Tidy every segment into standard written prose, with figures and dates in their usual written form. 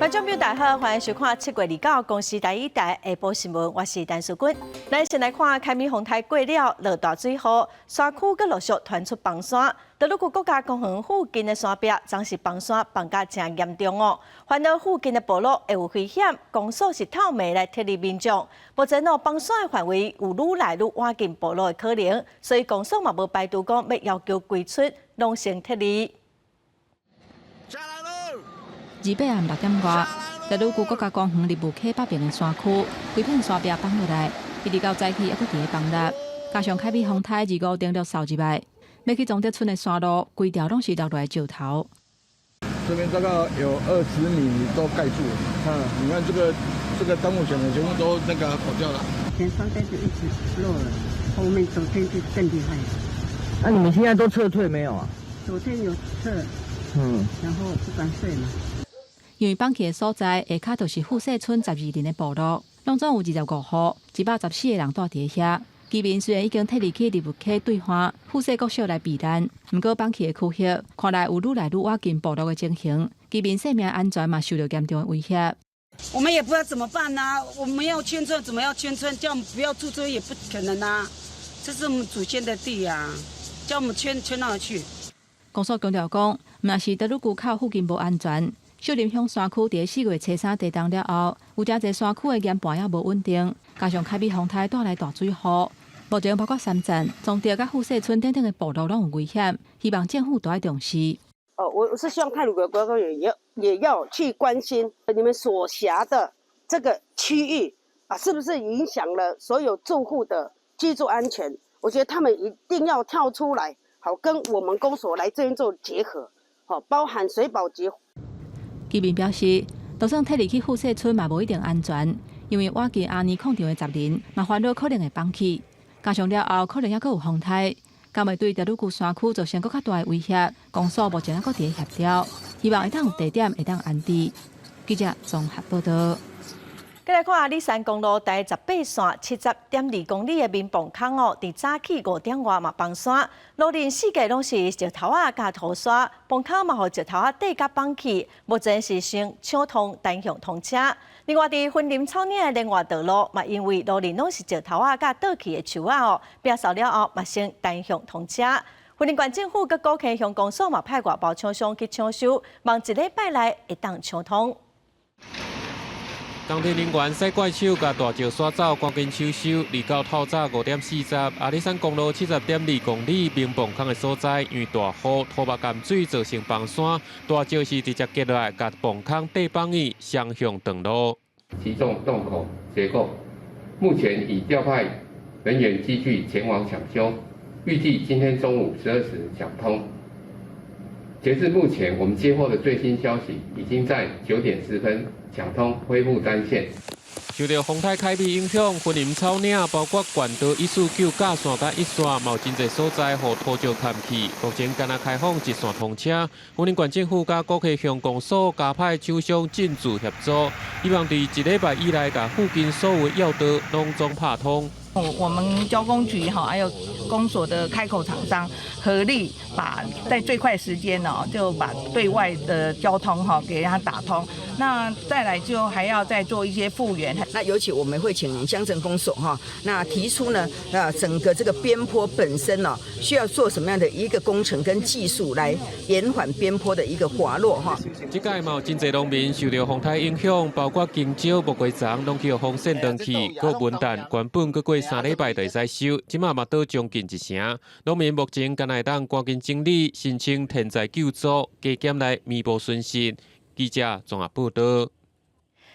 觀眾朋友大家好，歡迎收看7月29公視第一台下晡新聞，我是陳淑君。咱先來看凱美風颱過了，落大水雨，山區閣陸續傳出崩山。德魯固國家公園附近的山壁，總是崩山崩甲誠嚴重哦。煩惱附近的部落會有危險，公所是透暝來撤離民眾。目前哦，崩山的範圍有愈來愈倚近部落的可能，所以公所嘛無排除講欲要求規村攏先撤離。 28暗6點外，德魯固國家公園立霧溪北邊的山區，規片山壁崩落來，一直到早起猶閣佇咧崩落。加上凱美風颱25登陸掃入來，欲去崇德村的山路，規條攏是落落來石頭。這邊大概有20米都蓋住了，嗯，你看這個樟木選的全部都那個跑掉了。前三天就一直落了，後面昨天就更厲害。那你們現在都撤退沒有啊？昨天有撤，然後不敢睡嘛。因為崩去的所在下跤就是富勢村12人的部落，攏總有25戶，114個人住佇遐。居民雖然已經撤離去立霧溪對岸富勢國小來避難，毋過崩去的區域看來有愈來愈倚近部落的情形，居民生命安全嘛受著嚴重的威脅。我們也不知道怎麼辦啊！我們要遷村，怎麼要遷村？叫我們不要住這也不可能啊！這是我們祖先的地啊，叫我們遷遷哪去？公所強調講，毋但是德魯固口附近無安全。秀林鄉山區佇4月初3地動了後，有誠濟山區的岩盤也無穩定，加上凱美風颱帶來大水雨，目前包括三棧、崇德佮富勢村等等的部落攏有危險，希望政府都愛重視。哦，我是希望太魯閣國家公園也要去關心你們所轄的這個區域啊，是不是影響了所有住戶的居住安全？我覺得他們一定要跳出來，好跟我們公所來這邊做結合，好，包含水保局。居民表示，就算撤離去富勢村嘛，無一定安全，因為倚近阿尼礦場的雜林嘛，煩惱可能會崩去，加上了後可能猶閣有風颱，敢會對德魯固山區造成閣較大的威脅。公所目前猶閣佇咧協調，希望會當有地點會當安置。記者綜合報道。閣來看阿里山公路第18線70.2公里的眠磅坑哦，佇早起5點外嘛崩山，路面四界攏是石頭仔佮土沙，磅空嘛予石頭仔硩共崩去，目前是先搶通單向通車。另外，佇雲林草嶺的連外道路嘛，因為路面攏是石頭仔佮倒去的樹仔哦，摒掃了後嘛先單向通車。雲林縣政府佮古坑鄉公所嘛派外包廠商去搶修，望一禮拜內會當搶通。工程人員使怪手共大石刷走，趕緊搶修。29透早5點40，阿里山公路70.2公里眠磅坑的所在，因為大雨土木含水造成崩山，大石是直接跌落來，共磅空硩崩去，雙向斷路。其中洞口結構，目前已調派人員機具前往搶修，預計今天中午12時搶通。截至目前，我們接獲的最新消息，已經在9點10分搶通恢復單線。受著風颱凱美影響，雲林草嶺包括縣道149甲線佮一線，嘛有真濟所在予土石崁去。目前干焦開放一線通車，雲林縣政府佮古坑鄉公所加派廠商進駐協助，希望佇一禮拜以內，共附近所有要道攏總拍通。我們交工局哈，還有公所的開口廠商合力，把在最快時間呢，就把對外的交通哈給它打通。那再來就還要再做一些復原。那尤其我們會請鄉鎮公所哈，那提出呢，整個這個邊坡本身呢，需要做什麼樣的一個工程跟技術來延緩邊坡的一個滑落哈。這擺嘛有真濟農民受著風颱影響，包括香蕉、木瓜欉攏予風扇斷去，閣文旦原本閣過3禮拜就會使收，這馬嘛倒將近一成。農民目前干焦會當趕緊整理申請天災救助，加減來彌補損失。記者綜合報道。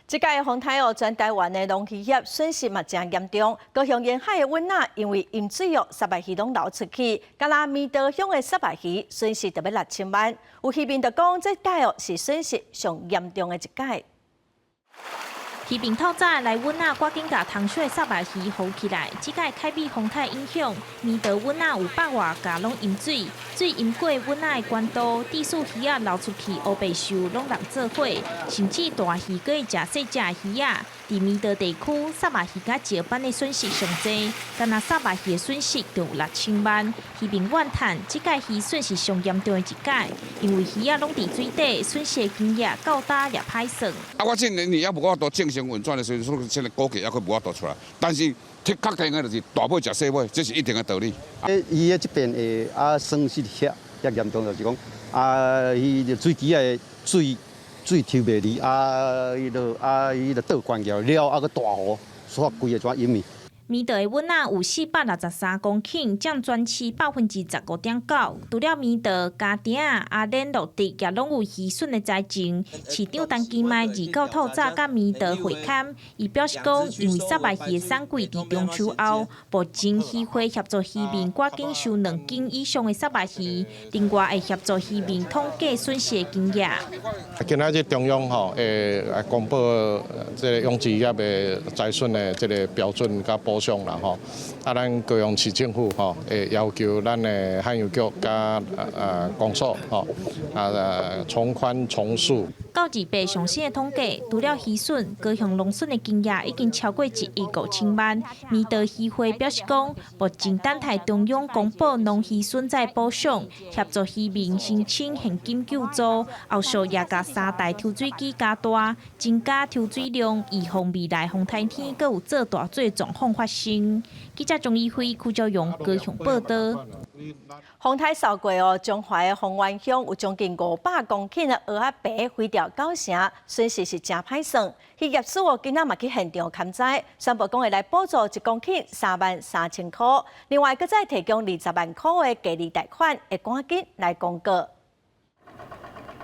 這擺風颱哦，全台灣的農漁業損失嘛誠嚴重。高雄沿海的葷仔因為淹水哦，虱目魚攏流出去，干焦蘼蹈鄉的虱目魚損失著欲6000萬。有漁民就講，這擺哦是損失上嚴重的一擺。漁民透早來塭仔，趕緊共塘水虱目魚烺起來。這擺凱美風颱影響，蘼蹈塭仔有百外甲攏淹水，水淹過塭仔的管道，致使魚仔流出去烏白鏽攏攏做伙，甚至大魚閣會食細隻魚仔。佇彌德地區，虱目魚佮石斑的損失上濟，干焦虱目魚的損失就有6000萬。漁民怨嘆，這擺漁損是上嚴重的一擺，因為魚仔攏佇水底，損失的金額到今也歹算。啊，我這年年猶無法度正常運轉的時陣，所以這個估計猶閣無法度出來。但是鐵確定的就是大尾食細尾，這是一定的道理。伊的這邊會啊損失遐遐嚴重，就是講啊，伊水渠的水水抽袂離啊，伊就啊伊就倒關掉了，啊閣大雨，煞規个怎淹去。彌德的阮仔有463公頃，佔全市15.9%。除了彌德、家庭、阿蓮、落德，也攏有漁損的災情。市長陳其邁二九透早佮彌德會勘，伊表示講，因為虱目魚的產季佇中秋後，目前漁會協助漁民趕緊收2斤以上的虱目魚，另外會協助漁民統計損失的金額。今仔日中央吼會公布這個養殖業的災損的這個標準佮補償啦吼，啊，咱高雄市政府吼會要求咱的旱漁局佮公所吼啊從寬從速。到28上新的統計，除了漁損，高雄農損的金額已經超過1億5000萬。彌德漁會表示講，目前等待中央公布農漁損災補償，協助漁民申請現金救助，後續也共三台抽水機加大，增加抽水量，預防未來風颱天閣有做大水狀況發生。記者鍾怡輝、邱昭勇高雄報道。風颱掃過哦，彰化的豐原鄉有將近500公頃的蚵仔棚毀掉九成，損失是誠歹算。漁業署哦，今仔嘛去現場勘災，宣布講會來補助1公頃33,000箍，另外閣再提供20萬箍的低利貸款，會趕緊來公告。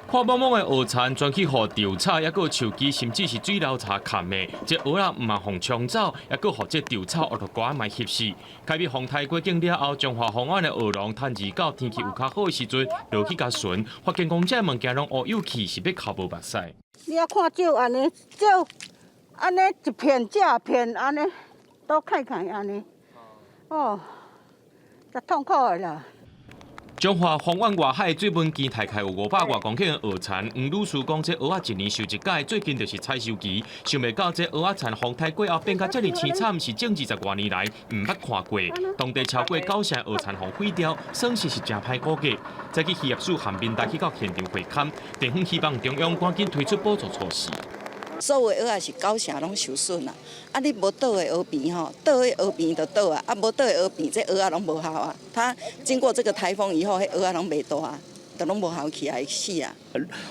看茫茫的蚵田，全去予稻草，抑閣樹枝，甚至是水流柴崁的，這蚵仔毋但予沖走，抑閣予這稻草惡毒瓜仔嘛翕死。開始風颱過境了後，彰化豐原的蚵農趁二九天氣有較好的時陣，落去共巡，發現講這物件攏烏有去，是欲哭無目屎。你啊看少按呢，少按呢一片這片按呢，都看看按呢，哦，足痛苦的啦。彰化豐原外海水文墘大概有500外公頃的蚵田，黃女士講，這蚵仔一年收一擺，最近就是採收期，想袂到這蚵仔田風颱過後變甲遮爾凄慘，是種20外年來毋捌看過。當地超過九成蚵田予毀掉，損失是誠歹估計。早起漁業署和民代去到現場會勘，地方希望中央趕緊推出補助措施。所有的蚵仔是九成攏受損啦，啊！你無倒的蚵棚吼，倒的蚵棚就倒啊，啊無倒的蚵棚，這蚵仔攏無效啊。它經過這個颱風以後，彼蚵仔攏袂大啊，都攏無效起來死啊。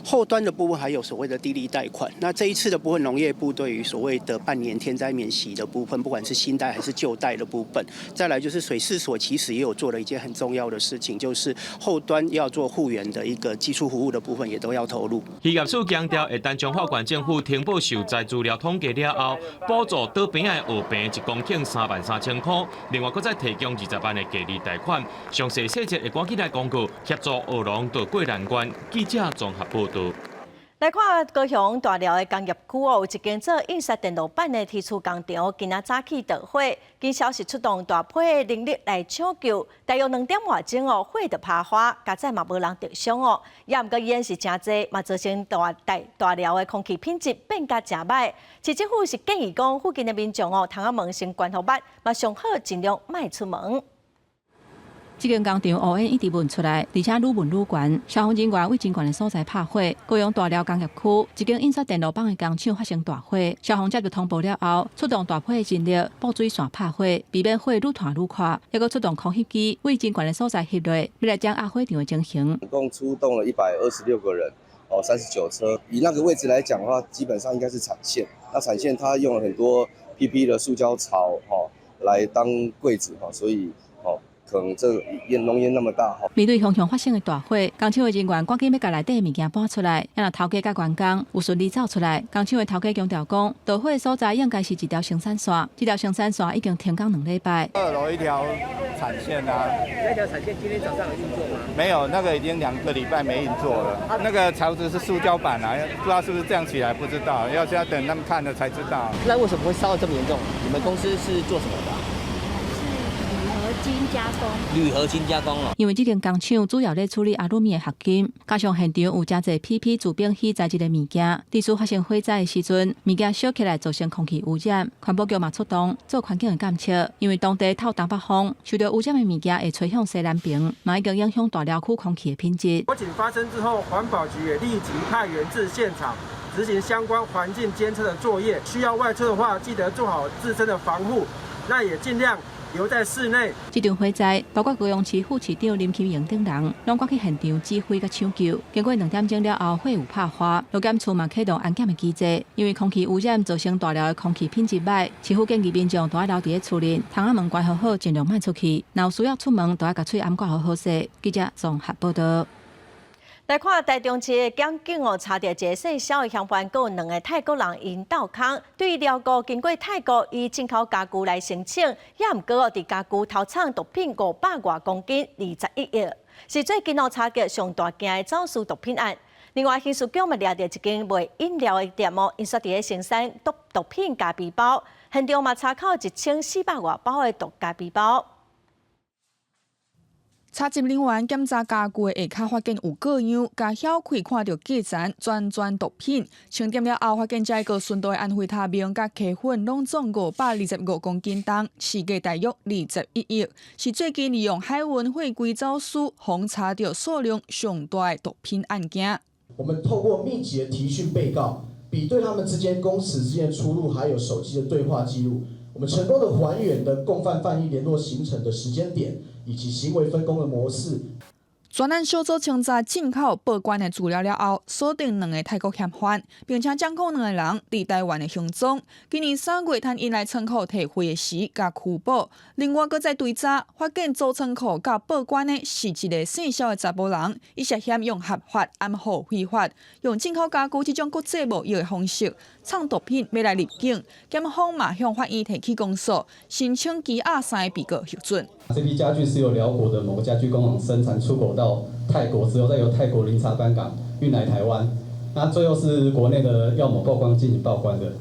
後端的部分還有所謂的低利貸款，那這一次的部分，農業部對於所謂的半年天災免息的部分，不管是新貸還是舊貸的部分，再來就是水試所其實也有做了一件很重要的事情，就是後端要做護員的一個技術服務的部分，也都要投入。漁業署強調，會等彰化縣政府呈報受災資料統計了後，補助倒邊的蚵棚1公頃33,000箍，另外閣再提供20萬的低利貸款，詳細細節會趕緊來公告，協助蚵農渡過難關。記者綜合報道。來看高雄大寮的工業區哦，有一間做印刷電路板的鐵厝工廠，今仔早起著火，警消是出動大批的人力來搶救，大約2點外鐘哦，火就拍花，佳哉嘛無人著傷哦。也毋過煙是誠濟，嘛造成大大大寮的空氣品質變甲誠䆀。市政府是建議講，附近的民眾哦，窗仔門先關予密，嘛上好盡量莫出門。這間工廠烏煙一直聞出來，而且愈聞愈懸。消防人員對真懸的所在拍火，高雄大寮工業區一間印刷電路板的工廠發生大火，消防接到通報了後，出動大批的人力布水線拍火，避免火愈傳愈快。抑閣出動空翕機對真懸的所在翕落，欲來掌握火場的情形。共出動了126個人，哦，39車。以那個位置來講的話，基本上應該是產線。那產線它用了很多 PP 的塑膠槽，哈，來當櫃子，哈，所以，哦。可能這煙濃煙那麼大哈。面對熊熊發生的大火，工廠的人員趕緊欲共內底的物件搬出來，啊若頭家佮員工有順利走出來。工廠的頭家強調講，著火的所在應該是一條生產線，這條生產線已經停工2禮拜。二樓一條產線啊。那條產線今天早上有運作嗎？沒有，那個已經2個禮拜沒運作了。那個槽子是塑膠板啊，不知道是不是這樣起來，不知道，要是要等他們看了才知道。那為什麼會燒得這麼嚴重？你們公司是做什麼的？是鋁合金加工。鋁合金加工哦。因為這間工廠主要咧處理阿魯米的合金，加上現場有誠濟 PP 聚丙烯材質的物件，佇厝發生火災的時陣，物件燒起來造成空氣污染。環保局嘛出動做環境的監測，因為當地透東北風，受著污染的物件會吹向西南邊，嘛已經影響大寮區空氣的品質。火警發生之後，環保局也立即派員至現場執行相關環境監測的作業。需要外出的話，記得做好自身的防護，那也盡量留在室內。這場火災包括高雄市副市長林金瑩等人，攏趕去現場指揮佮搶救。經過2點鐘了後，火有拍花，勞檢處嘛啟動安檢的機制。因為空氣污染造成大寮的空氣品質䆀，市府建議民眾都愛留佇咧厝內，窗仔門關好好，盡量莫出去。若有需要出門，都愛共喙罨蓋好好勢。記者綜合報道。來看台中市的檢警哦，查著一个姓蕭的嫌犯，閣有兩个泰國人𪜶鬥空，對寮國經過泰國以進口家具來申請，也毋過哦，佇家具偷藏毒品500外公斤，21億，是最近哦查著上大件的走私毒品案。另外，刑事局嘛掠著一間賣飲料的店哦，𪜶煞佇咧生產毒品咖啡包，現場嘛查扣1400外包的毒咖啡包。查緝人員檢查家具的下跤，發現有過樣，共掀開看著價錢，全全毒品。清點了後，發現這個純度的安非他命佮溪粉，攏總525公斤重，市價大約21億，是最近利用海運貨櫃走私，予查著數量上大的毒品案件。我們透過密集的提訊被告，比對他們之間供詞之間的出入，還有手機的對話記錄，我們成功的還原的共犯犯意聯絡形成的時間點。以及行為分工的模式。專案小組清查進口報關的資料了後，鎖定兩个泰國嫌犯，並且掌控兩个人佇台灣的行蹤。今年3月，趁𪜶來倉庫提貨時，共拘捕。另外，閣再追查，發現租倉庫佮報關的是一个姓蕭的查埔人，伊涉嫌用合法掩護非法，用進口家具這種國際貿易的方式藏毒品，欲來入境。檢方嘛向法院提起公訴，申請羈押三个被告核准。這批家具是由寮國的某個家具工廠生產出口到泰國之後，再由泰國林查班港運來台灣。那最後是國內的藥某報關進行報關的。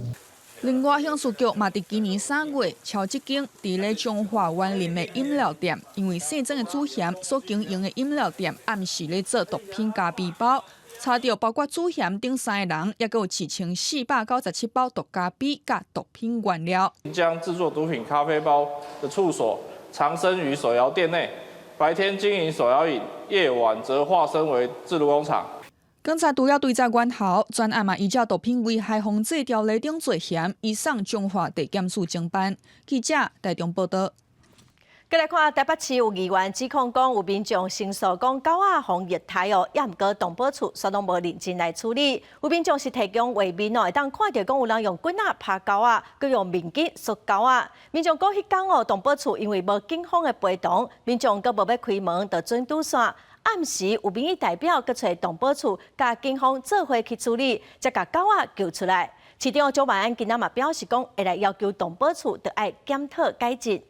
另外，刑事局嘛佇今年3月敲這間佇咧彰化員林的飲料店，因為姓曾的主嫌所經營的飲料店暗時咧做毒品咖啡包，查著包括主嫌等三个人，抑閣有1497包毒咖啡佮毒品原料。將製作毒品咖啡包的處所藏身於手搖店內，白天經營手搖飲，夜晚則化身為製毒工廠。警察除了追查源頭，專案嘛依照毒品危害防制條例等罪嫌，移送彰化地檢署偵辦。記者台中報道。閣來看台北市有議員指控講，有民眾申訴講狗仔予虐待哦，也毋過動保處煞攏無認真來處理。有民眾是提供畫面哦，會當看著講有人用棍仔拍狗仔，閣用面巾摔狗仔。民眾講彼工哦，動保處因為無警方的陪同，民眾閣無欲開門，就準拄線。暗時有民意代表閣揣動保處佮警方做伙去處理，才共狗仔救出來。市長蔣萬安今仔嘛表示講，會來要求動保處著愛檢討改進。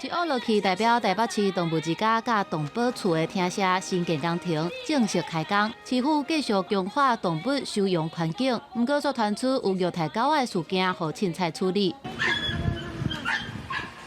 一挖落去，代表台北市動物之家佮動保處的廳舍新建工程正式開工。市府繼續強化動物收容環境，毋過煞傳出有虐待狗仔的事件，予凊彩處理。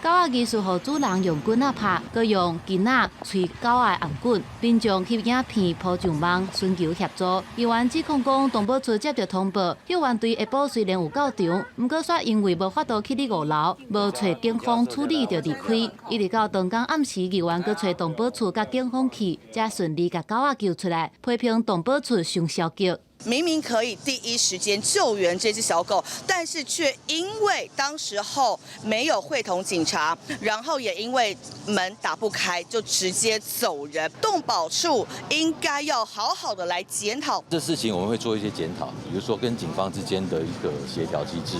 狗仔疑似予主人用棍仔拍，閣用巾仔捶狗仔頷頸。民眾翕影片 PO 上網，尋求協助。議員指控講，動保處接著通報，救援隊下晡雖然有到場，毋過煞因為無法度去佇5樓，無揣警方處理就離開。一直到當工暗時，議員閣揣動保處佮警方去，才順利共狗仔救出來，批評動保處傷消極。明明可以第一時間救援這隻小狗，但是卻因為當時候沒有會同警察，然後也因為門打不開，就直接走人。動保處應該要好好的來檢討。這事情我們會做一些檢討，比如說跟警方之間的一個協調機制，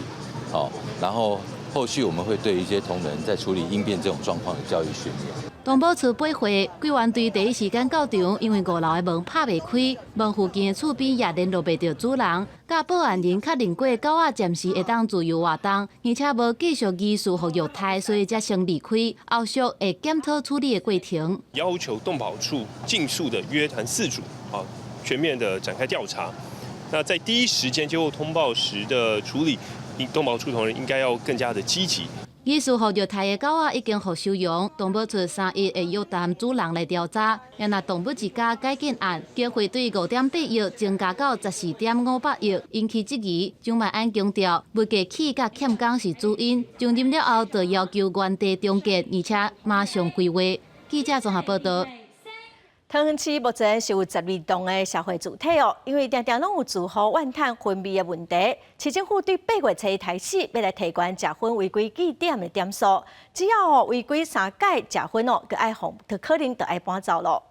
好，然後後續我們會對一些同仁在處理應變這種狀況的教育訓練。動保處八會，救援隊第一時間到場，因為5樓的門拍袂開，門附近的厝邊也聯絡袂著主人。佮報案人確認過狗仔暫時會當自由活動，而且無繼續疑似予虐待，所以才先離開。後續會檢討處理的過程。要求動保處盡速的約談飼主，啊，全面的展開調查。那在第一時間接獲通報時的處理，動保處同仁應該要更加的積極。疑似予虐待的狗仔已經予收容，動保處3日會約談主人來調查。若動物之家改建案，經費對5.8億增加到14.58億，引起質疑。張萬安強調，物價起佮欠工是主因。上任了後，就要求原地重建，而且馬上規劃。記者綜合報道。桃園市目前是有12棟的社會住宅哦，因為定定攏有住戶怨嘆薰味的問題，市政府對8月初開始欲來提懸食薰違規記點的點數，只要哦違規三擺食薰哦，閣愛予，就可能就愛搬走囉。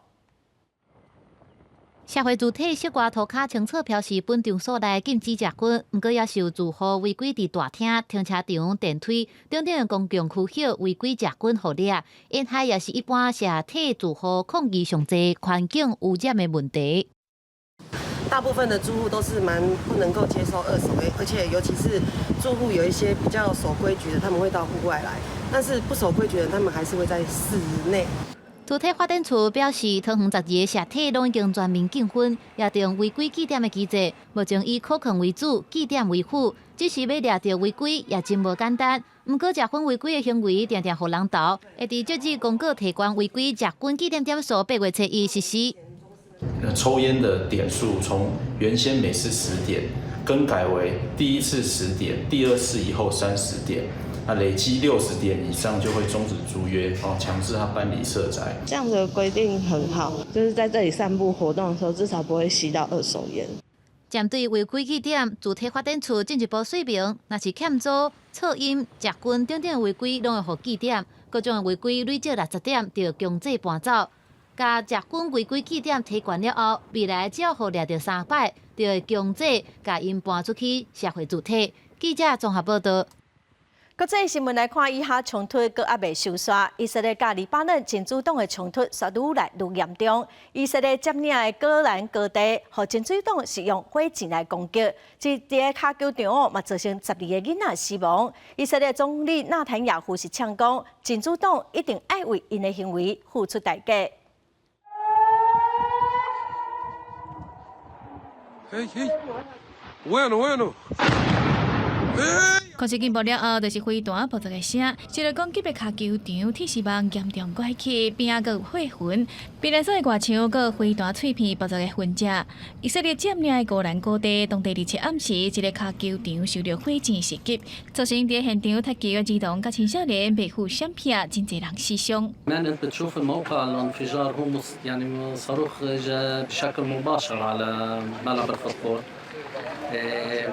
社會住宅室外塗跤清楚標示本場所內禁止食薰，毋過也是有住戶違規佇大廳、停車場、電梯等等公共區域違規食薰予掠，沿海也是一般社體住戶抗議上濟環境污染的問題。大部分的住戶都是蠻不能夠接受二手煙，而且尤其是住戶有一些比較守規矩的，他們會到戶外來，但是不守規矩的，他們還是會在室內。住宅發展處表示，桃園12個社體攏已經全面禁薰，也定違規記點的機制，目前以可控為主，記點為輔。只是欲掠著違規也真無簡單。毋過食薰違規的行為，定定予人投，會佇這次公告提懸違規食薰記點點數，8月初1實施。抽菸的點數從原先每次10點，更改為第一次10點，第二次以後30點。那累積60點以上就會終止租約，哦，強制他搬離社宅。這樣的規定很好，就是在這裡散步活動的時候，至少不會吸到二手菸。針對違規記點，住宅發展處進一步說明，若是欠租、噪音、食薰等等違規，攏會予記點，各種違規累積60點，就強制搬走。共食薰違規記點提懸了後，未來只要予掠著三擺，就會強制共𪜶搬出去社會住宅。記者綜合報道。國際新聞來看，以哈衝突閣猶未收煞，以色列佮黎巴嫩真主黨的衝突煞愈來愈嚴重。以色列佔領的戈蘭高地，予真主黨是用火箭來攻擊，佇个跤球場哦，嘛造成12個囡仔死亡。以色列總理納坦雅胡是嗆講，真主黨一定愛為𪜶的行為付出代價。嘿嘿，bueno bueno。可是警報了後，就是飛彈爆炸的聲，受到攻擊的跤球場鐵絲網嚴重拐去，邊仔閣有火痕，避難所的外牆閣有飛彈碎片爆炸的痕跡。以色列佔領的戈蘭高地，當地27暗時，一个跤球場受著火箭襲擊，造成佇現場踢球的兒童佮青少年袂赴閃避，真濟人死傷。 انت بتشوف الموقع الانفجار هو يعني صاروخ اجى بشكل مباشر على ملعب ال football.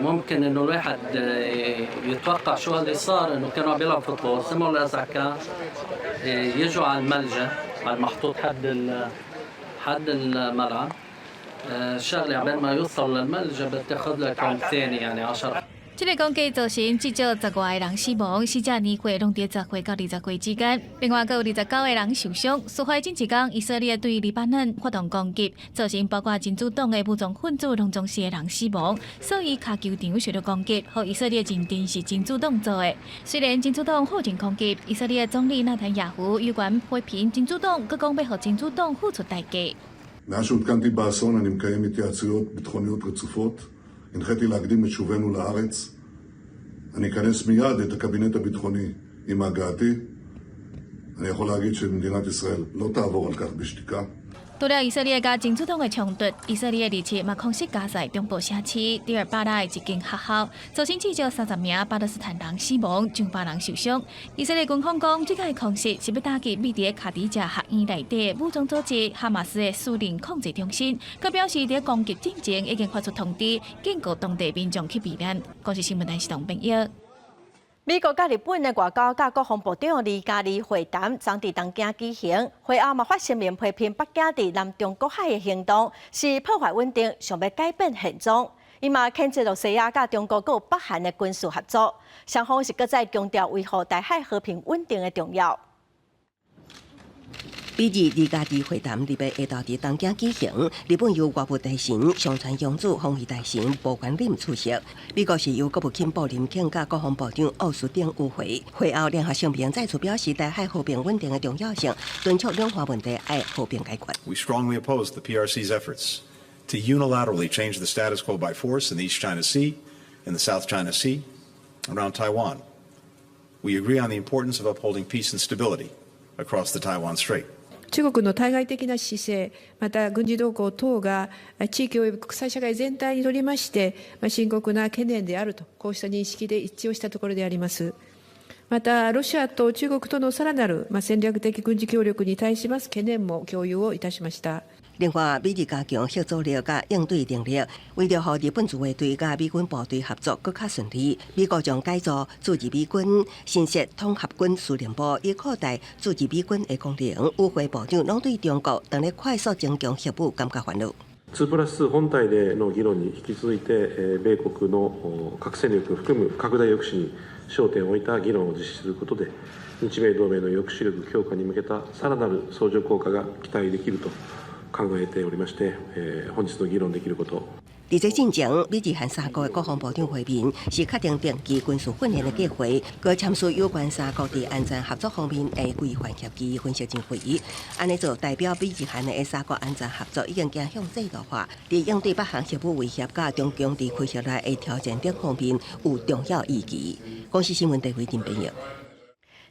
ممكن انه الواحد يتوقع شو اللي صار، انه كانوا عم بيلعبوا football، سمعوا الازعكه، يجوا على الملجا على المحطوط حد الملعب. الشغله عبين ما يوصلوا للملجا بتاخذ لك كم ثانيه، يعني 10這个攻擊造成至少10外个人死亡，死者年歲攏佇10歲到20歲之間。另外，閣有29個人受傷。事發前一工，以色列對黎巴嫩發動攻擊，造成包括真主黨的武裝分子攏總四个人死亡。所以，跤球場受到攻擊，予以色列認定是真主黨做的。雖然真主黨否認攻擊，以色列總理納坦雅胡有權批評真主黨，閣講欲予真主黨付出代價。 מאז שעודכנתי באסון אני מקיים התייעצויות ביטחוניות רצופות. הנחיתי להקדים את שובנו לארץ. אני אכנס מיד את הקבינט הביטחוני עם הגעתי. אני יכול להגיד שמדינת ישראל לא תעבור על כך בשתיקה. 除了以色列佮真主黨的衝突，以色列27嘛空襲加薩中部城市迪爾巴拉的一間學校，造成至少30名巴勒斯坦人死亡，上百人受傷。以色列軍方講，這個空襲是欲打擊位佇卡迪亞學院內底武裝組織哈馬斯的私人控制中心，閣表示佇攻擊進前已經發出通知，警告當地民眾去避難。公視新聞電視董編譯。美國佮日本的外交佮國防部長2+2會談，昨佇東京舉行。會後嘛發聲明批評北京佇南中國海的行動是破壞穩定，想欲改變現狀。伊嘛譴責露西亞佮中國閣有北韓的軍事合作，雙方是閣再強調維護台海和平穩定的重要。美日2+2會談禮拜下晝佇東京舉行，日本由外務大臣上川陽子、防衛大臣無原凜出席，美國是由國務卿布林肯佮國防部長奧斯汀與會。會後聯合聲明再次表示台海和平穩定的重要性，敦促兩岸問題愛和平解決。 We strongly oppose the PRC's efforts to unilaterally change the status quo by force in the East China Sea and the South China Sea. around Taiwan. We agree on the importance of upholding peace and stability across the Taiwan Strait. 中國の対外的な姿勢、また軍事動向等が地域及び國際社會全體にとりまして、深刻な懸念であると、こうした認識で一致をしたところであります。また、ロシアと中國とのさらなる戦略的軍事協力に対します懸念も共有をいたしました。另外，美日加強嚇阻力佮應對能力，為著予日本自衛隊佮美軍部隊合作閣較順利，美國將改組駐日美軍，新設統合軍司令部，以擴大駐日美軍的功能。與會部長攏對中國當咧快速增強核武感覺煩惱。 2プラス本体での議論に引き続いて、米國の核戦力を含む拡大抑止に焦点を置いた議論を実施することで、日米同盟の抑止力強化に向けたさらなる相乗効果が期待できると考えておりまして、本日の議論できること。佇這進前，美日韓三國的國防部長會面是確定定期軍事訓練的計劃，閣簽署有關三國佇安全合作方面的規範協議。分析認為，按呢做代表美日韓的三國安全合作已經走向制度化，佇應對北韓核武威脅佮中共佇區域內的挑戰等方面有重要意義。公視新聞台會編譯。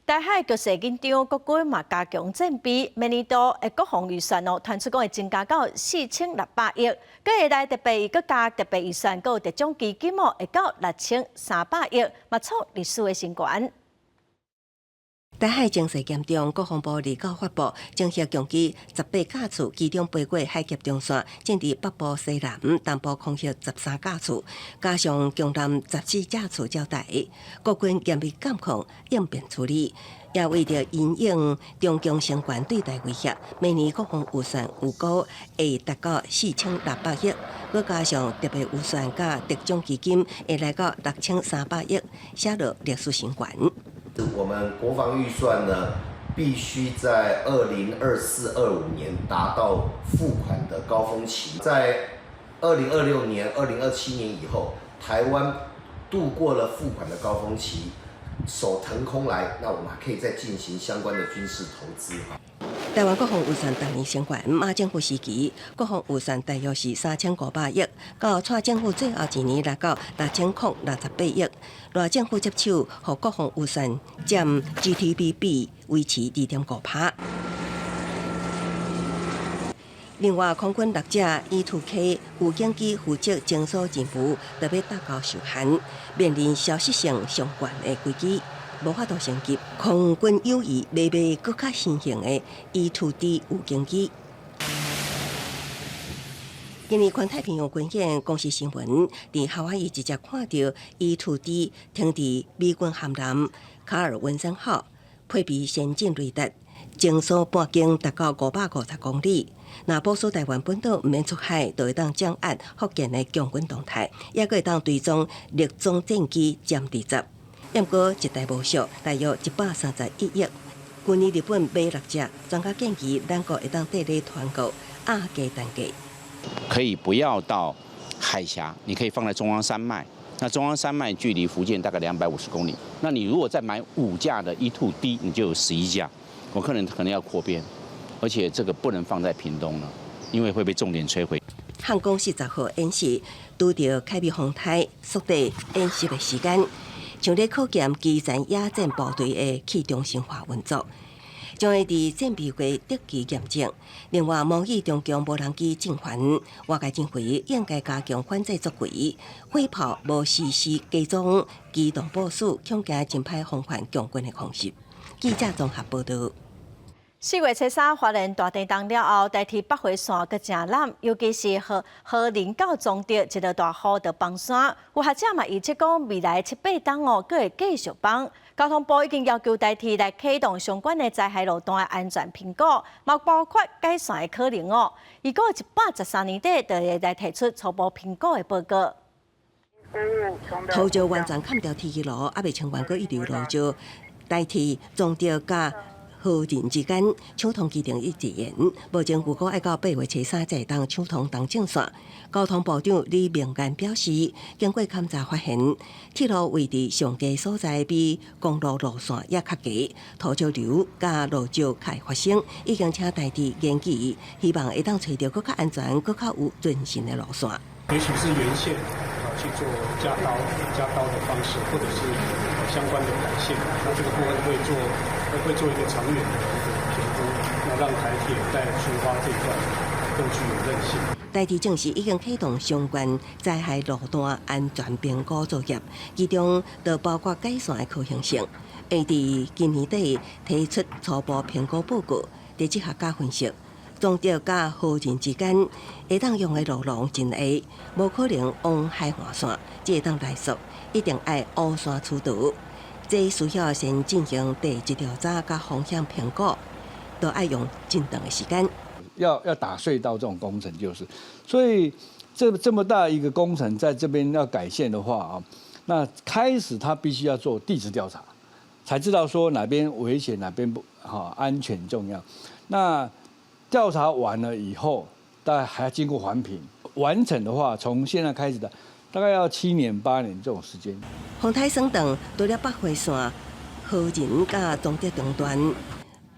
台海局勢緊張，國軍嘛加強戰備，明年度的國防預算哦，傳出講會增加到4600億，閣會來特備閣加特備預算，閣有特種基金哦，會到6300億，嘛創歷史的新高。台海情勢嚴重，國防部29發布，偵測共機18架次，其中飛過海峽中線，進佇北部西南、東部空域13架次，加上強艦14架次照台，國軍嚴密監控，應變處理，也為著因應中共成員對台威脅，明年國防預算預估會達到4600億，閣加上特別預算佮特種基金，會來到6300億，寫落歷史新高。我們國防預算呢，必須在2024、25年達到付款的高峰期，在2026年、2027年以後，台灣度過了付款的高峰期，手騰空來，那我們還可以再進行相關的軍事投資。台灣國防預算逐年升懸，馬政府時期國防預算大約是3500億，到蔡政府最後一年來到6068億。賴政府接手，予國防預算佔 GDP 比維持2.5%。另外，空軍六架 E-2K 預警機負責偵搜任務，特別達到受限，面臨消失性上懸的危機。無法度升級，空軍有意買賣閣較新型的 E-2D 預警機。今年環太平洋軍演，公視新聞佇夏威夷直接看著 E-2D 停佇美軍航艦卡爾文森號，配備先進雷達，偵搜半徑達到550公里。若部署台灣本島，毋免出海，就會當掌握福建的共軍動態，抑閣會當追蹤匿蹤戰機殲20。毋過一台無俗，大約131億。去年日本買六隻，專家建議咱國會當綴咧團購壓低單價。可以不要到海峽，你可以放在中央山脈。那中央山脈距離福建大概250公里。那你如果再買5架的 E-2D，你就有11架。我可能要擴編，而且這個不能放在屏東了，因為會被重點摧毀。漢光40號演習拄著開米風颱，縮短演習的時間。像咧考驗基層野戰部隊的去中心化運作，將會佇戰備會定期驗證。另外，模擬中共無人機進犯，外界認為應該加強反制作為。火炮無實施加裝機動部署，恐驚真歹防範共軍的空襲。記者綜合報道。4月初3花蓮大地震了後，台鐵北迴線閣誠濫，尤其是和林到彰德一落大雨就崩山。有學者嘛預測講，未來七八冬哦，閣會繼續崩。交通部已經要求台鐵來啟動相關的災害路段的安全評估，嘛包括改線的可能哦。預估113年底就會來提出初步評估的報告。土石完全崁著鐵路，猶未清完，閣一直落石，台鐵彰德佮和林之間搶通其中一延，目前預估愛到8月初3才會當搶通東正線。交通部長李明安表示，經過勘查發現，鐵路位置上低所在比公路路線也較低，土石流佮落石較會發生，已經請台鐵研究，希望會當揣著閣較安全、閣較有韌性的路線。尤其是沿線。去做加高加高的方式，或者是相關的改線。那這個部分會做一個長遠的一個評估，那讓台鐵在蘇花這一段更具有韌性。台鐵證實已經啟動相關災害路段安全評估作業，其中就包括改線的可行性，會佇今年底提出初步評估報告。地質學家分析，彰德佮和仁之間會當用的路廊真狹，無可能往海岸線，才會當來溯，一定愛烏山取道。這需要先進行地質調查佮風險評估，都愛用真長的時間。要打隧道這種工程就是，所以這麼大一個工程在這邊要改線的話啊，那開始他必須要做地質調查，才知道說哪邊危險，哪邊不哈安全重要。那調查完了以後，大概還要經過環評，完成的話，從現在開始的，大概要7年8年這種時間。風颱霜擋，除了北回線、和仁佮彰德中段。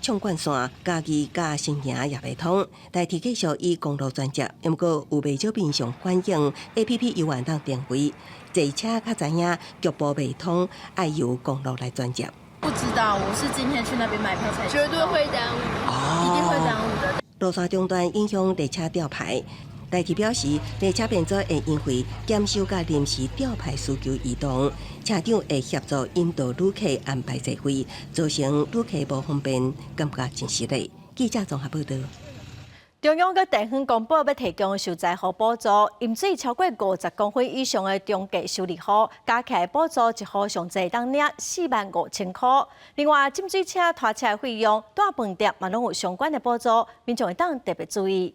縱貫線、嘉義佮新營也袂通，台鐵繼續以公路轉接，毋過有袂少民眾反映 APP 猶原當定位，坐車較知影局部袂通，愛由公路來轉接。不知道，我是今天去那邊買票才。絕對會耽誤，一定會耽誤的。路線中斷影響列車調排，台鐵表示，列車編組會因為檢修佮臨時調排需求移動，車長會協助引導旅客安排座位，造成旅客無方便，感覺真失禮。記者綜合報道。中央佮地方公布欲提供受災戶補助，淹水超過50公分以上的中低收入戶，加起來補助一戶上濟會當領45,000塊。另外，浸水車拖車的費用、蹛飯店嘛攏有相關的補助，民眾會當特別注意。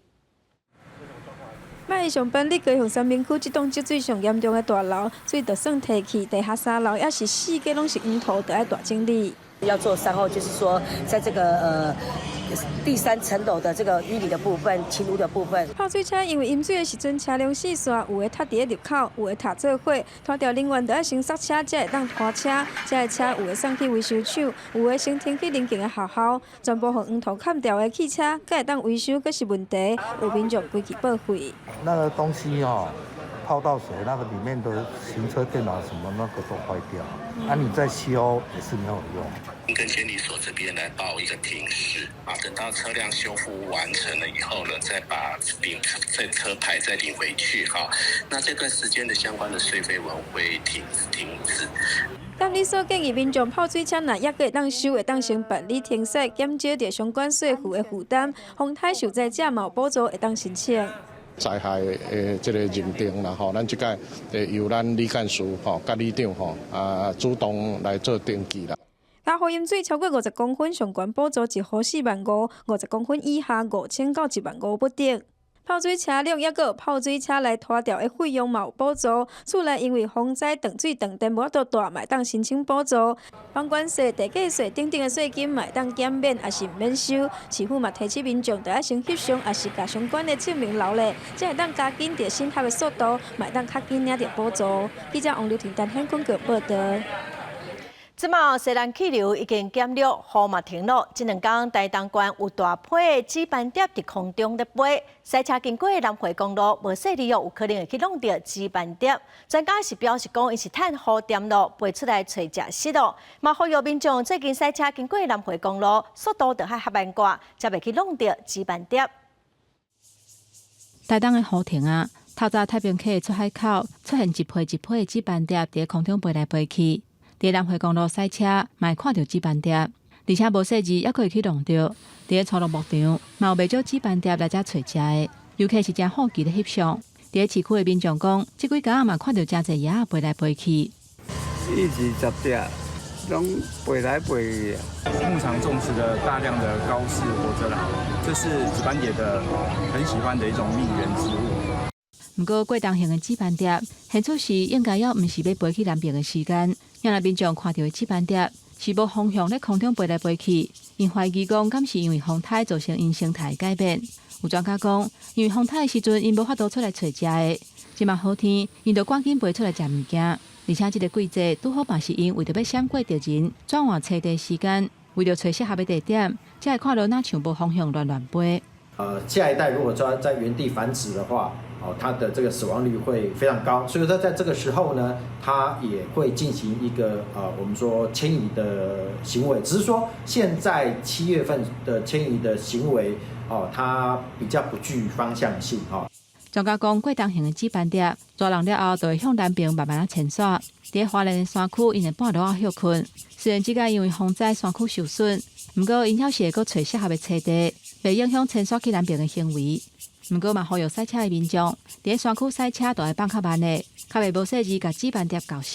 拜一上班，佇高雄三民區這棟積水上嚴重的大樓，水就算退去，地下三樓猶是四界攏是黃土，著愛大整理。要做善後，就是說，在這個第三層樓的這個淤泥的部分、清污的部分。泡水車因為淹水的時陣車輛四散，有的塞佇咧入口，有的卡做伙，拖吊人員著愛先剎車，才會當拖車。這个車有的送去維修廠，有的先停去鄰近的學校。全部予黃土崁掉的汽車，閣會當維修，閣是問題。有民眾規氣報廢。那個東西哦，泡到水，那個裡面的行車電腦什麼那個都壞掉，啊，你再修也是沒有用。跟監理所這邊來報一個停駛啊，等到車輛修復完成了以後呢，再把領這車牌再領回去哈。那這段時間的相關的稅費我們會停止。監理所建議民眾泡水車若猶閣會當修，會當先辦理停駛，減少著相關稅負的負擔。風颱受災者嘛有補助會當申請。災害的這個認定啦吼，咱這擺由咱李幹事吼、佮里長吼啊主動來做登記啦。家戶淹水超過50公分，上懸補助一戶4萬5；50公分以下5,000到1萬5不等。泡水車輛猶閣有泡水車來拖吊的費用嘛有補助。厝內因為風災斷水斷電無法度蹛，嘛會當申請補助。房管稅、地價稅等等的稅金嘛會當減免，抑是毋免收。市府嘛提醒民眾，著愛先翕相，抑是共相關的證明留咧，才會當加緊著審核的速度，嘛會當較緊領著補助。記者王劉婷、陳顯坤報道。這馬西南氣流已經減弱，雨嘛停落。這兩工台東縣有大批的紫斑蝶佇空中咧飛，駛車經過南迴公路，無細膩哦，有可能會去挵著紫斑蝶。專家是表示講，𪜶是趁雨恬落飛出來揣食食哦。嘛呼籲民眾最近駛車經過南迴公路，速度著愛較慢寡，才袂去挵著紫斑蝶。台東的雨停啊，透早太平溪出海口出現一批一批的紫斑蝶佇空中飛來飛去。佇南迴公路駛車，嘛會看著紫斑蝶，而且無細膩，猶閣會去挵著。佇初鹿牧場，嘛有袂少紫斑蝶來遮揣食的，遊客是誠好奇咧翕相。佇市區的民眾講，這幾工嘛看著誠濟蛾仔飛來飛去。10-20隻，攏飛來飛去。牧場種植了大量的高氏火車蘭，這是紫斑蝶的很喜歡的一種蜜源植物。毋過過冬型的紫斑蝶，現出時應該猶毋是欲飛去南邊的時間。若民眾看著的紫斑蝶是無方向咧空中飛來飛去，𪜶懷疑講，敢是因為風颱造成𪜶生態改變？有專家講，因為風颱的時陣，𪜶無法度出來揣食的，這馬好天，𪜶就趕緊飛出來食物件。而且這個季節拄好嘛是𪜶為著欲閃過敵人，轉換棲地時間，為著揣適合的地點，才會看著若像無方向亂亂飛。下一代如果在原地繁殖的話，哦，它的這個死亡率會非常高，所以說在這個時候呢，它也會進行一個我們說遷移的行為，只是說現在7月份的遷移的行為，哦，它比較不具方向性，哈。專家講，過冬型的紫斑蝶，大人了後就會向南邊慢慢仔遷徙。佇花蓮的山區，𪜶會半路仔歇睏。雖然這擺因為風災山區受損，毋過𪜶猶是會閣揣適合的棲地，袂影響遷徙去南邊的行為。毋過嘛，呼籲駛車的民眾，佇山區駛車著愛放較慢的，較袂無細膩共紫斑蝶咬死。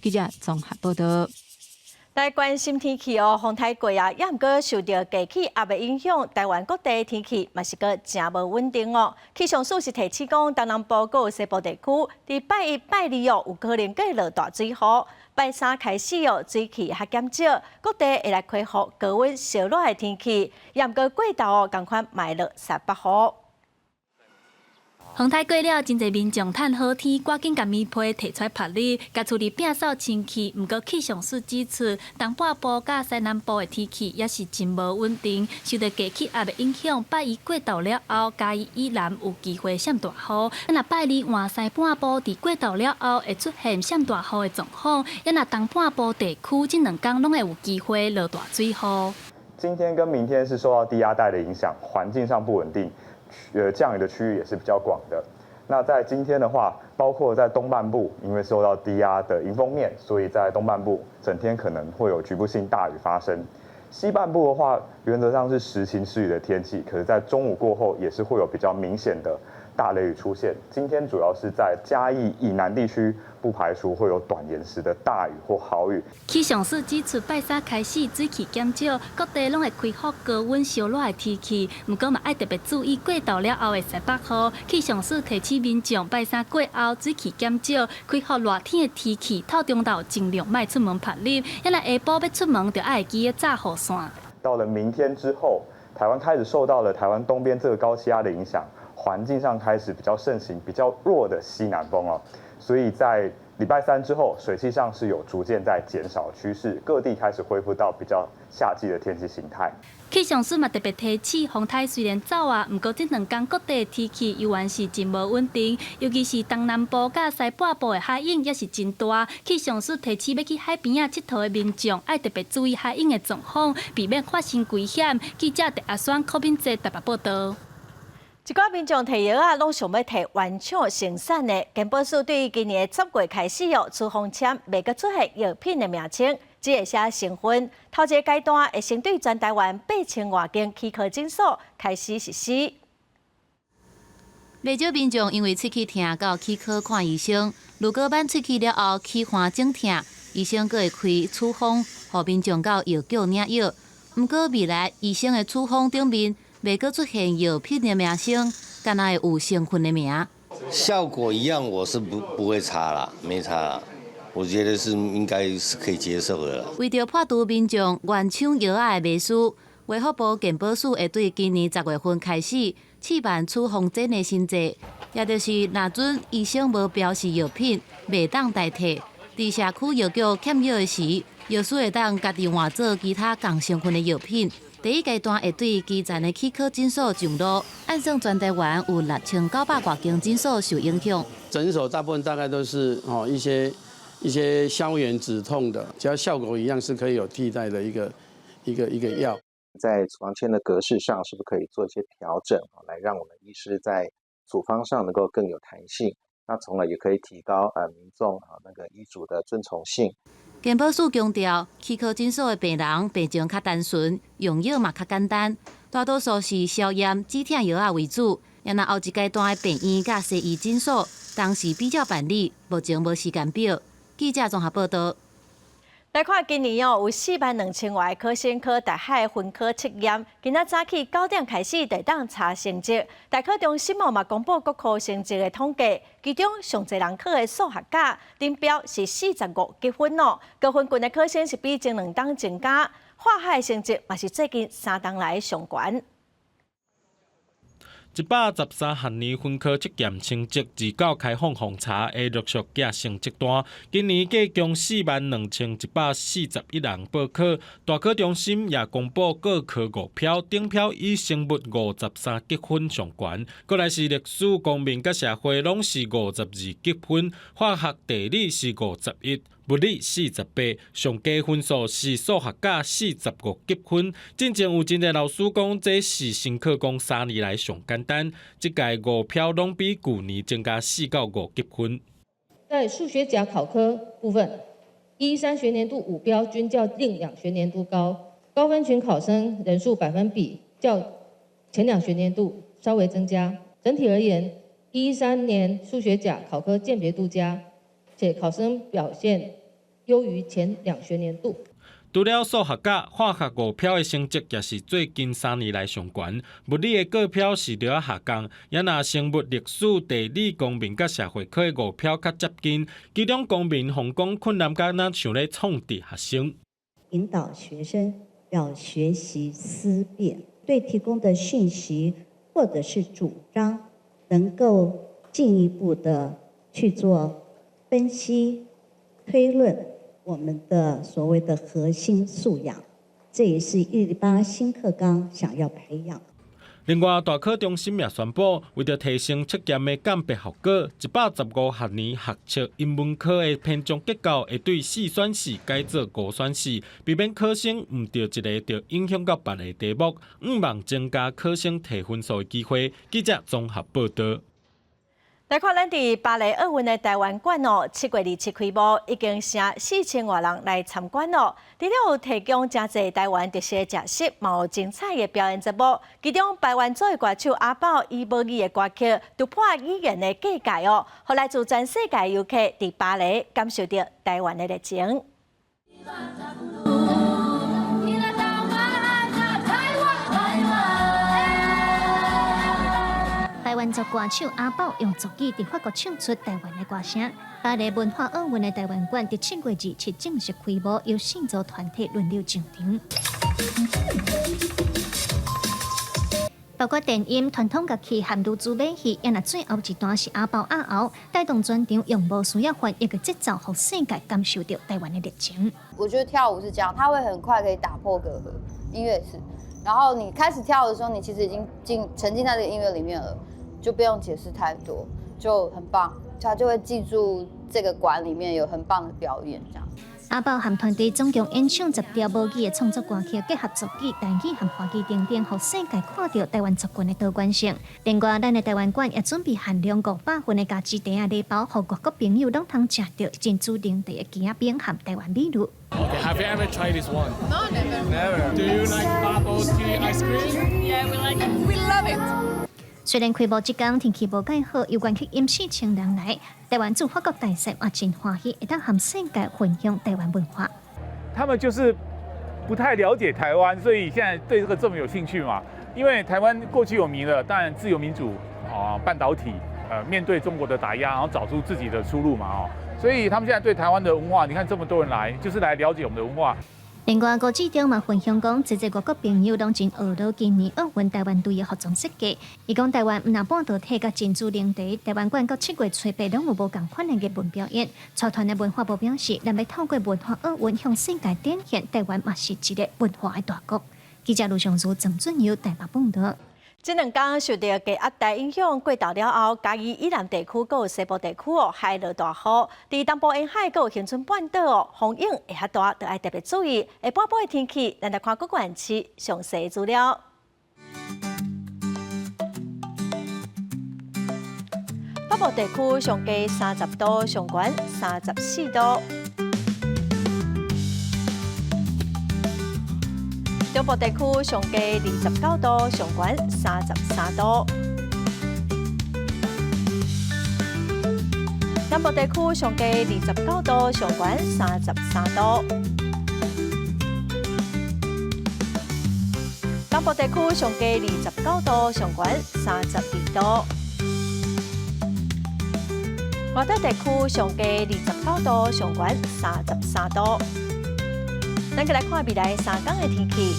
記者綜合報道。來關心天氣哦，風太過啊，猶毋過受著低氣壓的影響，台灣各地天氣嘛是閣誠無穩定哦。氣象署是提醒講，東南部閣有西部地區，佇拜一、拜二哦，有可能閣會落大水雨。拜三開始哦，水汽較減少，各地會來恢復高溫燒熱的天氣。猶毋過過晝哦，仝款嘛會落西北雨。風颱過了，真濟民眾趁好天，趕緊共棉被提出來曬日，共厝裡摒掃清氣。毋過氣象署指出，東半部佮西南部的天氣也是真無穩定，受著低氣壓的影響，拜一過晝了後，嘉義以南有機會閃大雨。若拜二換西半部佇過晝了後會出現閃大雨的狀況，也若東半部地區這兩工攏會有機會落大水雨。今天跟明天是受到低壓帶的影響，環境上不穩定。降雨的區域也是比較廣的。那在今天的話，包括在東半部，因為受到低壓的迎風面，所以在東半部整天可能會有局部性大雨發生。西半部的話，原則上是時晴時雨的天氣，可是，在中午過後也是會有比較明顯的大雷雨出現。今天主要是在嘉義以南地區，不排除會有短延時的大雨或豪雨。氣象署指出，拜三開始水汽減少，各地攏會恢復高溫燒熱的天氣。毋過嘛，愛特別注意過晝了後的西北雨。氣象署提醒民眾，拜三過後水汽減少，恢復熱天的天氣，透中晝盡量莫出門曬日。若下晡欲出門，就愛會記得紮雨傘。到了明天之後，台灣開始受到了台灣東邊這個高氣壓的影響，環境上開始比較盛行比較弱的西南風哦，所以在禮拜三之後，水汽上是有逐漸在減少趨勢，各地開始恢復到比較夏季的天氣形態。氣象署嘛特別提醒，風颱雖然走啊，毋過這兩工各地的天氣猶原是真無穩定，尤其是東南部佮西半部的海湧也是真大。氣象署提醒，欲去海邊仔𨑨迌的民眾，愛特別注意海湧的狀況，避免發生危險。記者鄭阿雙、柯敏哲台北報道。一寡民眾提藥仔，攏想欲提原廠生產的。健保署對今年10月開始哦，處方簽袂閣出現藥品的名稱，只會寫成分。頭一個階段會先對全台灣8000外間齒科診所開始實施。袂少民眾因為喙齒疼到齒科看醫生，如果挽喙齒了後齒環腫疼，醫生閣會開處方，予民眾到藥局領藥。毋過未來醫生的處方頂面袂閣出現藥品的名稱，干焦會有成分的名。效果一樣，我是不會差啦，沒差啦。我覺得是應該是可以接受的啦。為著破除民眾原廠藥仔的迷思，衛福部健保署會對今年10月份開始試辦處方箋的新制，也就是若準醫生無標示藥品，袂當代替。佇社區藥局欠藥的時，藥師會當家己換做其他仝成分的藥品。第一階段會對基層的齒科診所上路，按算全台灣有6900外間診所受影響。診所大部分大概都是哦一些消炎止痛的，只要效果一樣，是可以有替代的一個藥。在處方簽的格式上，是不是可以做一些調整，來讓我們醫師在處方上能夠更有彈性？那從而也可以提高民眾啊那個醫囑的遵從性。健保署強調，齒科診所的病人病情較單純，用藥嘛較簡單，大多數是消炎止痛藥仔為主。然後後一階段的病院佮西醫診所，當時比照辦理，目前無時間表。記者綜合報道。來看今年哦，有4萬2千外考生考大學分科測驗，今仔早起9點開始就當查成績。大考中心哦嘛公布各科成績的統計，其中上濟人考的數學甲頂標是45級分哦，高分群的考生是比前兩冬增加，化學成績嘛是最近3冬來上懸。113學年分科測驗成績自到開放予查，會陸續寄成績單。今年計共42,141人報考，大考中心也公布各科五標，頂標以生物53級分上懸，閣來是歷史、公民佮社會攏是52級分，化學、地理是51。物理48，上低分數是數學甲45級分。進前有真濟老師講，這是新課綱3年來上簡單。這屆五標攏比舊年增加4到5級分。在數學甲考科部分，113學年度五標均較近兩學年度高，高分群考生人數百分比較前兩學年度稍微增加。整體而言，113年數學甲考科鑑別度佳。且考生表現優於前兩學年度。除了數學甲化學五標的成績，也是最近3年來上懸。物理的個標是略下降，也若生物、歷史、地理、公民佮社會科的五標較接近。其中公民予人講困難甲若像咧創治學生。引導學生要學習思辨，對提供的訊息或者是主張，能夠進一步的去做分析、推論，我們的所謂的核心素養，這也是108新課綱想要培養。另外，大考中心也宣布，為著提升測驗的鑑別效果，115學年學測英文科的編總結構會對四選四改做五選四，避免考生誤著一个就影響到別个題目，向望增加考生提分數的機會。記者綜合報導。來看咱佇巴黎奧運的台灣館哦，7月27開幕，已經成4000外人來參觀咯。除了有提供誠濟台灣特色食食，嘛有精彩的表演節目。其中，排灣族的歌手阿寶以母語的歌曲突破語言的界界哦，予來自全世界遊客佇巴黎感受著台灣的熱情。排灣族歌手阿寶用族語佇法國唱出台灣的歌聲。巴黎文化奧運的台灣館佇7月27正式開幕，由四組團體輪流上場，包括電音、傳統樂器和女子馬戲。也若最後一段是阿寶阿後帶動全場，用無需要翻譯的節奏，予世界感受著台灣的熱情。我覺得跳舞是這樣，它會很快可以打破隔閡，音樂是。然後你開始跳的時候，你其實已經進沉浸在這個音樂裡面了。就不用解釋太多，就很棒，他就會記住這個館裡面有很棒的表演，這樣。阿寶和團隊總共演唱10條母語的創作歌曲，結合族語、台語和華語等等，予世界看著台灣族群的多元性。另外，咱的台灣館也準備限量500份的加持茶仔禮包，予外國朋友攏通食著珍珠奶茶的枝仔餅和台灣美女。 Have you ever tried this one? No, never. Never. Do you like bubble tea ice cream? Yeah, we like it. We love it. 雖然開幕這工天氣無蓋好，猶原吸引4000人來。台灣駐法國大使也真歡喜，會當和世界分享台灣文化。他們就是不太了解台灣，所以現在對這個這麼有興趣嘛。因為台灣過去有名的，當然自由民主啊，半導體，面對中國的打壓，然後找出自己的出路嘛，哦，所以他們現在對台灣的文化，你看這麼多人來，就是來了解我們的文化。另外，郭志中嘛分享講，濟濟外國朋友攏真學到今年奧運台灣隊的服裝設計。伊講台灣毋但半導體佮珍珠奶茶，台灣館到7月初8攏有無仝款的藝文表演。帶團的文化部表示，咱欲透過文化奧運向世界展現台灣嘛是一个文化的大國。記者盧尚如、鄭俊友台北報導。這兩工受著低壓帶影響，過晝了後，嘉義以南地區閣有西部地區哦，海落大雨。佇東部沿海閣有恆春半島哦，風湧會較大，著愛特別注意。下半晡的天氣，咱來看各縣市詳細資料。北部地區上低30度，上懸34度。中部地區上低29度，上懸33度。南部地區上低29度，上懸33度。東部地區上低29度，上懸32度。外島地區上低29度，上懸33度。咱閣來看未來3工的天氣。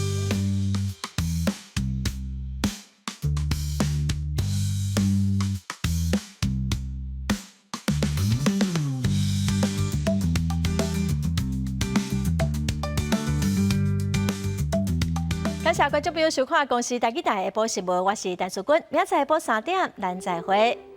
感謝觀眾朋友收看《公視台語台》下晡新聞，我是陳淑君，明仔載下晡3點，咱再會。